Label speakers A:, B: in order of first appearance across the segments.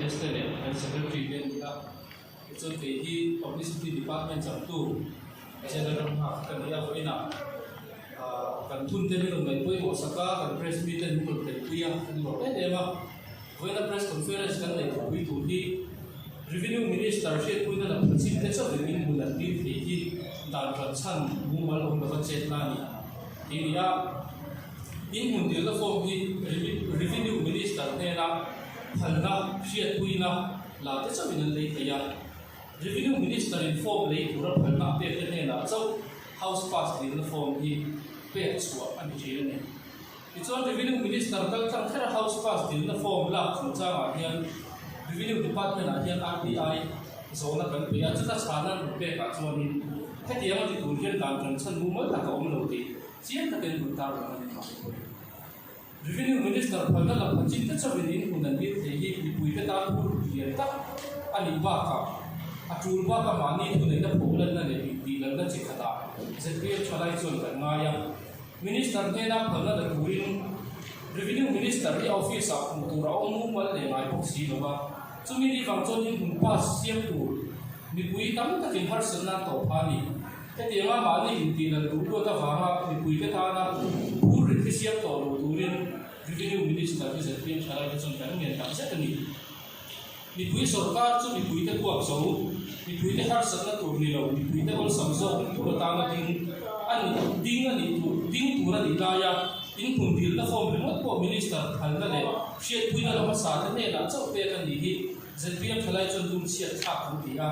A: PS te leh kan Secretary te an ni a. Tichuan kei hi Publicity Department changtu General Nghak ka ni a, vawiinah kan hun te min rawn ngaih pawimawh sak a, kan press mi ten min rawn telpui a, kan lawm em em a. Vawiina press conference kan neih thupui tur hi Revenue Minister hriatpuina lam thachim te chauhin min hmun an dil thei hi dan ran chhan mumal awm lova chet na a ni tih a ni a. In hmun dilna form hi Revenue Minister hnena phalna hriatpuina la te chauhin an lei thei a. Revenue Minister in form lei tura phalna a pek te hnenah chauh House Pass dilna form hi pek chhuah a ni thin a ni. Tichuan Revenue Minister kal tlang kher a House Pass dilna form lak chungchangah hian Revenue Department ah hian RTI zawhna kan pe a, chuta chhana an rawn pekah chuanin hetiang a ti tur hian dan kan chhan mumal tak a awm lo tih chiang takin an rawn tarlang a ni. Revenue Minister phalna la pha chin te chauhin in hmun an dil thei hi mipuite tan phur lian tak a nih bakah a tul bakah mahni thuneihna pholanna leh intihlalna chi khatah zpm thalai chuan kan ngai a. Minister hnena phalna la turin Revenue Minister hi a office ah hmuh tur a awm mumal leh ngai bawk si lo a, chumi ni vang chuan in hmun pass siam tur mipui tam takin harsatna an tawh phah a ni. Hetianga mahni intihlan duh luat avanga mipuite tana phur rit hi siam tawh lo turin Revenue Minister hi zpm thalaite chuan kan ngen tak zet a ni. Mipui sorkar chu mipuite huap zo, mipuite harsatna tur ni lo, mipuite awlsam zawk tur atana ding a ni, ding a nih tur, ding tur a nih laia inhmun dilna form ringawt pawh Minister phalna leh hriatpuina la hmasa te hnenah chauh pek a nih hi zpm thalai chuan lum chhiat thlak kan ti a.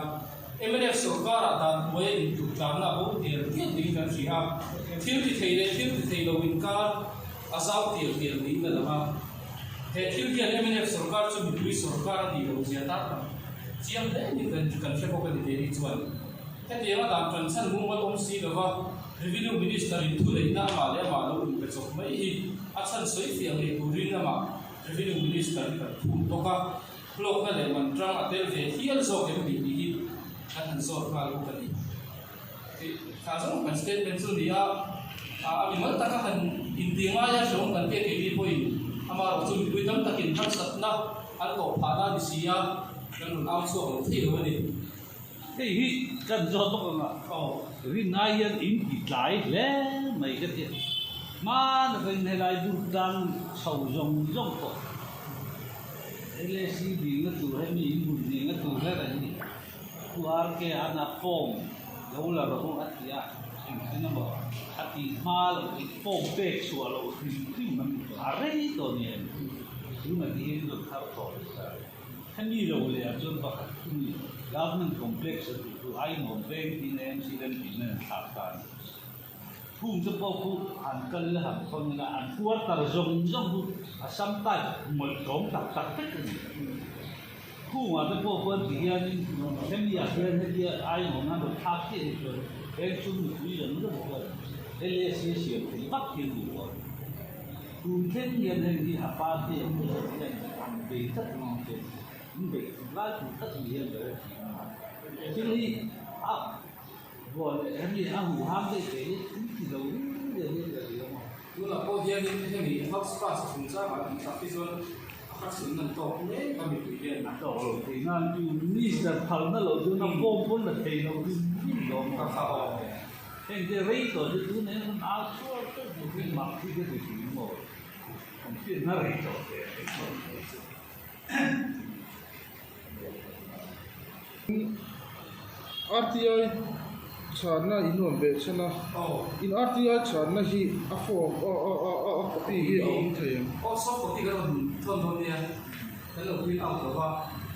A: Mnf sorkarah dan hnuaia intuk tlanna a bo tial tial niin kan hria a, thil ti thei leh thil ti thei lo inkar a zau tial tial niin a lang a. He thil hian mnf sorkar chu mipui sorkar a nih loh zia tak ang chiang hle ni kan kan hre bawk a ni keini chuan. Hetianga dan kan chhan mumal awm si lova Revenue Minister in thu neihna amah leh amah lo inpe chawp mai hi a chhan sawi fiah ngei turin amah Revenue Minister hi kan phut bawk a, hlawkna leh man tang a tel ve hial zawk em ni tih hi kan han zawt nghal bawk a ni. Tha zawng kan statement chu ni a, a mimal taka han inti ngai a hrehawm kan pek keini pawhin amaherawh chu mipui tam takin harsatna an tawh phahna a ni si a, kan rawn au chhuak lo thei lo a ni.
B: Hei hi kan zawt bawk ang a, rin ai hian in ti tlai hle mai ka ti a, hmana ka in helai dur tlang chho zawng zawng pawh LAC ding na tur hemi in hun ding na tur hle reng a ni. Pu RK an a form lo la rawh u a ti a, engtin emaw a tih hma loh hi form pek chhuah loh hrim hrim an ni tawh, a rei tawh ni em? Tunah ti hian rawn thar tawh leh ta. Hemi lo leh ah chuan pakhat chu ni Government Complex a tih chu Ainuam veng tiin AMC remtihna in thlak ta a ni. Phung te pawh khu han kal ila han thawn ila an quarter zawng zawng chu a sam type mawlh tlawm tak tak vek a ni. Khungah te pawh khuan ti hianin hemi ah hian hetia aiawm nan rawn thlak chiah hi chuan heng chu mipui zawng zawng chuan LAC a siam thei vak hi an duh lo. Tun thleng hian heng hi a party ang te zawng hian an bei tlat ang che, an beih lai tur tlat ni hian ka hre thin a. Thil hi a vuah leh hemi a huhang daih daih hi thil ti lo riau riau hian ka hria maw.
A: Tunah pawh hianin hemi house pass chungchangah tih tak hi chuan a harsatna an tawk mek a mipui hian.
B: A tawk lo thei nan chu minister phalna loh chuan a form pawn la thei lo hrim hrim lo maw.
A: Ka kha awm e.
B: Heng te rei tawh chu tunah hian rawn au chhuak tawp tur hi mak hi ka ti thin maw. Kan hriatna rei tawh ve rei tawh mai chu.
C: RTI chhanna in rawn beh chhan a, in RTI chhanna hi a form a a a a copy hi a awm thei ang.
A: Aw soft copy kan rawn thawn dawn nia, kan lo print out lo va,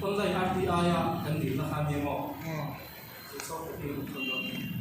A: online RTI a kan dilna kha nia maw? Soft copy kan rawn thawn dawn nia.